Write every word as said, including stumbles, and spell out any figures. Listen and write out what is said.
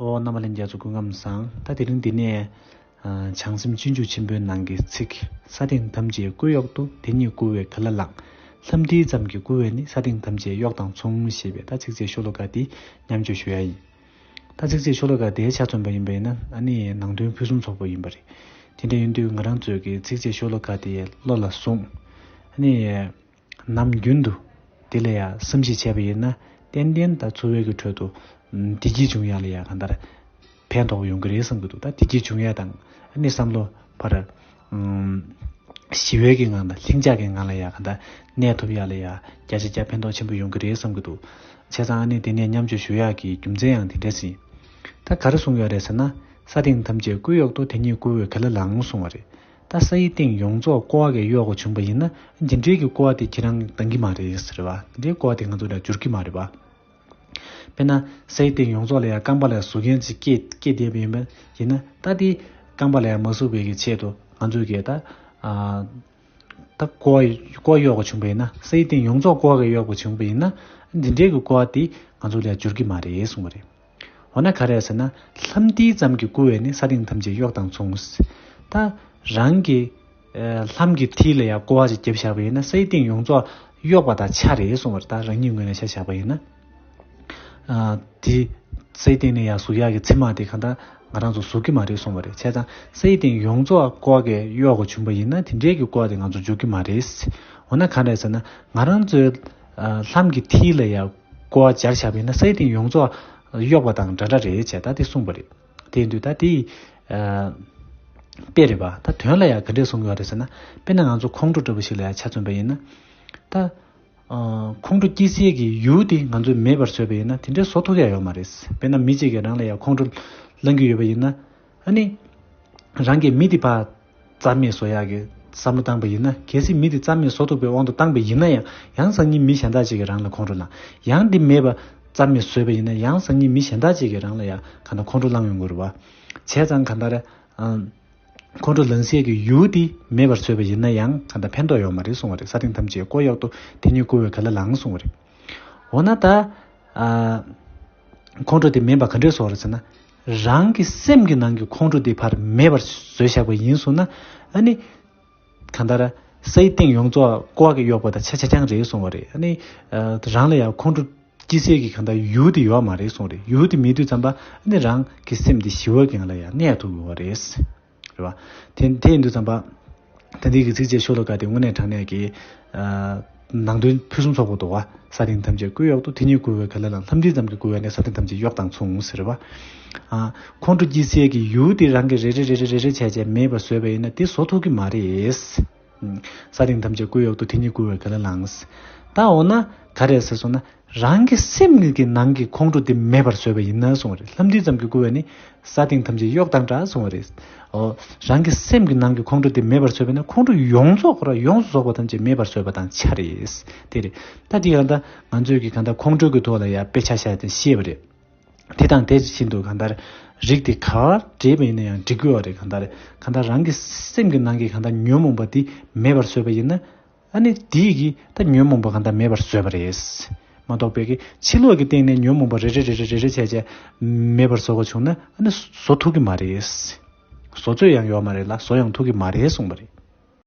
ཨོ། རྣམ་པ་ལྷན་རྒྱས་ཚོ་སྐུ་ཁམས་བཟང་། ད་དེ་རིང་འདི་ནས་ཨ་བྱང་སེམས་སྤྱོད་འཇུག་ཆེན་པོའི་ནང་གི་ཚིག་ས་སྟེང་ཐམས་ཅད་སྐུ་གཡོག་ཏུ། དེ་ཉིད་བསྐུལ་བས་ག་ལ་ལགས། ལྷམ་མཐིལ་ཙམ་གྱིས་བསྐུལ་བས་ནི། ས་སྟེང་ཐམས་ཅད་གཡོག་དང་མཚུངས། ཞེས་པའི་ད་ཚིགས་བཅད་ཤོ་ལོ་ཀ་འདི་མཉམ་སྤྱོད་ཞུ་ཡ་ཡིན། ད་ཚིགས་བཅད་ཤོ་ལོ་ཀ་དེའི་ཆ་མཚོན་པ་ཡིན་པ་ཡིན་ན། ཨ་ནི་ནང་དོན་ཕུན་སུམ་ཚོགས་པ་ཡིན་པ་རེད། དེ་འདྲ་ཡིན་དུས་ང་རང་ཚོའི་གི་ཚིགས་བཅད་ཤོ་ལོ་ཀ་དེ་བློ་ལ་བཟུང་། ཨ་ནི་ནམ་རྒྱུན་དུ་དེ་ལ་ཡ་བསམ་གཞིག་བྱས་པ་ཡིན་ན། ཏན་ཏན་ད་འཚོ་བའི་གི་ཁྲོད་དུ་བདེ་སྐྱིད་འབྱུང་ཡ་ལ་ཡ་གང་ལྟར་ཕན་ཐོགས་ཡོང་གི་རེད་བསམ་གྱི་འདུག་ད་བདེ་སྐྱིད་འབྱུང་ཡ་དང་ཨ་ནི་བསམ་བློ་ཕར་ཞི་བའི་གི་ངང་དང་ལྷིང་འཇགས་ཀྱི་ངང་ལ་ཡ་གང་ལྟར་གནས་ཐུབ་ཡ་ལ་ཡ་བརྒྱ་ཆ་བརྒྱ་ཕན་ཐོགས་ཆེན་པོ་ཡོང་གི་རེད་བསམ་གྱི་འདུག་བྱས་ཙང་ཨ་ནི་དེ་ནས་མཉམ་སྤྱོད་ཞུ་ཡག་གི་རྒྱུ་མཚན་ཡང་དེ་འདྲ་ཞིག་ད་ག་རེ་གསུང་གི་ཡོད་རེད་ཟེར་ན། ས་སྟེང་ཐམས་ཅད་སྐུ་གཡོག་ཏུ། དེ་ཉིད་བསྐུལ་བས་ག་ལ་ལགས། གསུང་བ་རེད། ད་སའི་སྟེང་ཡོངས་རྫོགས་ཀོ་བ་གིས་གཡོག་པ་བྱུང་པ་ཡིན་ན། འདི་འདྲའི་གི་ཀོ་བ་དེ་ཁྱེད་རང་འདང་གི་མ་རེད་ཟེར་བ། འདི་འདྲའི་ཀོ་བ་དེ་ང་ཚོ་ལ་འགྱུར་གི་མ་རེད་བ། དཔེར་ན་སའི་སྟེང་ཡོངས་རྫོགས་ལ་ཡ་རྐང་པ་ལ་ཟུག་མཁན་ཅིག་སྐྱེས་སྐྱེས་བསྡད་པ་ཡིན་པ་ཡིན་ན། ད་དེ་རྐང་པ་ལ་ཡ་མ་ཟུག་པའི་གི་ཆེད་དུ་ང་ཚོས་གི་ད་ཨ་ད་ཀོ་བ་ཀོ་བ་གཡོག་པ་བྱུང་པ་ཡིན་ན། སའི་སྟེང་ཡོངས་རྫོགས་ཀོ་བ་གིས་གཡོག་པ་བྱུང་པ་ཡིན་ན། འདི་འདྲའི་གི་ཀོ་བ་དེ་ང་ཚོ་ལ་ཡ་འགྱུར་གི་མ་རེད་གསུངས་པ་རེད། འོ་ན་ག་རེ་ཟེར་ན། ལྷམ་མཐིལ་ཙམ་གྱིས་བསྐུལ་བས་ནི། ས་སྟེང་ཐམས་ཅད་གཡོག་དང་མཚུངས། ད་རང་གི་ཨ་ལྷམ་གྱི་མཐིལ་ལ་ཡ་ཀོ་བ་ཅིག་བརྒྱབ་བཞག་པ་ཡིན་ན། སའི་སྟེང་ཡོངས་རྫོགས་གཡོག་པ་དང་ཆ་རེད་གསུངས་པ་རེད། ད་རང་ཉིད་ངོས་ནས་ཆ་བཞག་པ་ཡིན་ན། ཨ་དེ་སའི་སྟེང་ནས་ཡ་ཟུག་ཡག་གི་མཚན་མ་དེ་གང་ལྟར་ང་རང་ཚོ་ཟུག་གི་མ་རེད་གསུངས་པ་རེད། བྱས་ཙང་སའི་སྟེང་ཡོངས་རྫོགས་ཀོ་བ་གིས་གཡོག་པ་བྱུང་པ་ཡིན་ན། དེ་འདྲའི་གི་ཀོ་བ་དེ་ང་ཚོ་འགྱུར་གི་མ་རེད། འོ་ན་ག་རེ་ཟེར་ན། ང་རང་ཚོའི་ཨ་ལྷམ་གྱི་མཐིལ་ལ་ཡ་ཀོ་བ་སྦྱར་བཞག་པ་ཡིན་ན། སའི་སྟེང་ཡོངས་རྫོགས་གཡོག་པ་དང་འདྲ་འདྲ་རེད་བྱས། ད་དེ་གསུངས་པ་རེད། དེ་ཡིན་དུས་ད་དེ་ཨ་དཔེ་རེད་པ། ད་དོན་ལ་ཡ་ག་འདྲས་གསུང་གི་ཡོད་རེད་ཟེར་ན། དཔེར་ན་ང་ཚོ་ཁོང་ཁྲོ་འདྲ་པོ་ཞིག་ལ་ཡ་ཆ་མཚོན་པ་ཡིན་ན། ད་ཨ་ཁོང་ཁྲོ་སྐྱེ་སའི་གི་ཡུལ་དེ་ང་ཚོས་མེད་པར་བཟོས་པ་ཡིན་ན། དེ་འདྲའི་བཟོ་ཐུབ་ཡ་ཡོད་མ་རེད། དཔེར་ན་མི་གཅིག་གིས་རང་ལ་ཡ་ཁོང་ཁྲོ་ལངས་ཀྱི་ཡོད་པ་ཡིན་ན། ཨ་ནི་རང་གིས་མི་དེ་ཕར་རྩ་མེད་བཟོ་ཡག་གི་བསམ་བློ་བཏང་པ་ཡིན་ན། གལ་སྲིད་མི་དེ་རྩ་མེད་བཟོ་ཐུབ་པའི་དབང་དུ་བཏང་པ་ཡིན་ན་ཡང་། ཡང་སང་ཉིན་མི་གཞན་དག་ཅིག་གིས་རང་ལ་ཁོང་ཁྲོ་ལངས། ཡང་དེ་མེད་པ་རྩ་མེད་བཟོས་པ་ཡིན་ན། ཡང་སང་ཉིན་མི་གཞན་དག་ཅིག་གིས་རང་ལ་ཡང་གང་ལྟར་ཁོང་ཁྲོ་ལངས་ཡོང་གི་རེད་བ། བྱས་ཙང་གང་ལྟར་ཨ་ཁོང་ཁྲོ་ལངས་སའི་གི་ཡུལ་དེ་མེད་པར་བཟོས་པ་ཡིན་ན་ཡང་གང་ལྟར་ཕན་ཐོགས་ཡོད་མ་རེད་གསུངས་པ་རེད། ས་སྟེང་ཐམས་ཅད་ཀོ་གཡོག་ཏུ། དེ་ཉིད་བསྐུལ་བས་ག་ལ་ལགས་གསུངས་པ་རེད། འོ་ན་ད་ཨ་ཁོང་ཁྲོ་དེ་མེད་པ་ག་འདྲས་བཟོ་རེད་ཟེར་ན། རང་གི་སེམས་ཀྱི་ནང་གི་ཁོང་ཁྲོ་དེ་ཕར་མེད་པར་བཟོས་བཞག་པ་ཡིན་སོང་ན། ཨ་ནི་གང་ལྟར་སའི་སྟེང་ཡོངས་རྫོགས་ཀོ་བ་གིས་གཡོག་པ་དང་ཆ་ཆ་རྐྱང་རེད་གསུངས་པ་རེད། ཨ་ནི་ཨ་རང་ལ་ཡང་ཁོང་ཁྲོ་སྐྱེ་སའི་གི་གང་ལྟར་ཡུལ་དེ་ཡོད་མ་རེད་གསུངས་རེད། ཡུལ་དེ་མེད་དུས་ཙམ་པ། ཨ་ནི་རང་གི་སེམས་དེ་ཞི་བའི་ངང་ལ་ཡང་གནས་ཐུབ་ཀྱི་ཡོད་རེད། རེད་བ། དེ་དེ་ཡིན་དུས་ཙམ་པ། ད་འདི་གི་ཚིགས་བཅད་ཤོ་ལོ་ཀ་དེ་དངོས་གནས་དྲང་གནས་ཀྱི་ཨ་ནང་དོན་ཕུན་སུམ་ཚོགས་པོ་འདུག་བ། ས་སྟེང་ཐམས་ཅད་སྐུ་གཡོག་ཏུ། དེ་ཉིད་བསྐུལ་བས་ག་ལ་ལགས། ལྷམ་མཐིལ་ཙམ་གྱིས་བསྐུལ་བས་ནི། ས་སྟེང་ཐམས་ཅད་གཡོག་དང་མཚུངས་ཟེར་བ། ཨ་ཁོང་ཁྲོ་སྐྱེ་སའི་གི་ཡུལ་དེ་རང་གིས་རེ་རེ་རེ་རེ་རེ་རེ་བྱས་བྱས་མེད་པར་བཟོས་པ་ཡིན་ན། དེ་བཟོ་ཐུབ་ཀྱི་མ་རེད། ས་སྟེང་ཐམས་ཅད་སྐུ་གཡོག་ཏུ། དེ་ཉིད་བསྐུལ་བས་ག་ལ་ལགས། ད་འོ་ན་ག་རེ་ཟེར་སོང་ན། རང་གི་སེམས་ཀྱི་ནང་གི་ཁོང་ཁྲོ་དེ་མེད་པར་བཟོས་པ་ཡིན་ན་གསུངས་པ་རེད། ལྷམ་མཐིལ་ཙམ་གྱིས་བསྐུལ་བས་ནི། ས་སྟེང་ཐམས་ཅད་གཡོག་དང་འདྲ་གསུངས་པ་རེད། འོ། རང་གི་སེམས་ཀྱི་ནང་གི་ཁོང་ཁྲོ་དེ་མེད་པར་བཟོས་པ་ཡིན་ན། ཁོང་ཁྲོ་ཡོངས་རྫོགས་ཁོ་རང་ཡོངས་སུ་རྫོགས་པ་ཐམས་ཅད་མེད་པར་བཟོས་པ་དང་ཆ་རེད། དེ་རེད། ད་དེ་གང་ལྟར་ང་ཚོས་ཀྱི་གང་ལྟར་ཁོང་ཁྲོ་གི་ཐོག་ལ་ཡ་དཔེ་ཆ་བཞག་སྟེ་བཤད་པ་རེད། དེ་དང་དེ་བཞིན་དུ་གང་ལྟར་རིགས་དེ་ག་བར་འགྲེལ་པ་ཡིན་ན་ཡང་འགྲིག་གི་ཡོད་རེད། གང་ལྟར་གང་ལྟར་རང་གི་སེམས་ཀྱི་ནང་གི་གང་ལྟར་ཉོན་མོངས་པ་དེ་མེད་པར་བཟོས་པ་ཡིན་ན། ཨ་ནི་དེ་གིས་ད་ཉོན་མོངས་པ་གང་ལྟར་མེད་པར་བཟོས་པ་རེད། མ་གཏོགས་པའི་གི་ཕྱི་ལོགས་ཀྱི་སྟེང་ནས་ཉོན་མོངས་པ་རེ་རེ་རེ་རེ་རེ་རེ་བྱས་བྱས་མེད་པར་བཟོ་དགོས་བྱུང་ན། ཨ་ནི་བཟོ་ཐུབ་ཀྱི་མ་རེད། བཟོ་ཚོད་ཡང་ཡོད་མ་རེད་ལ། བཟོ་ཡང་ཐུབ་ཀྱི་མ་རེད་གསུངས་པ་རེད།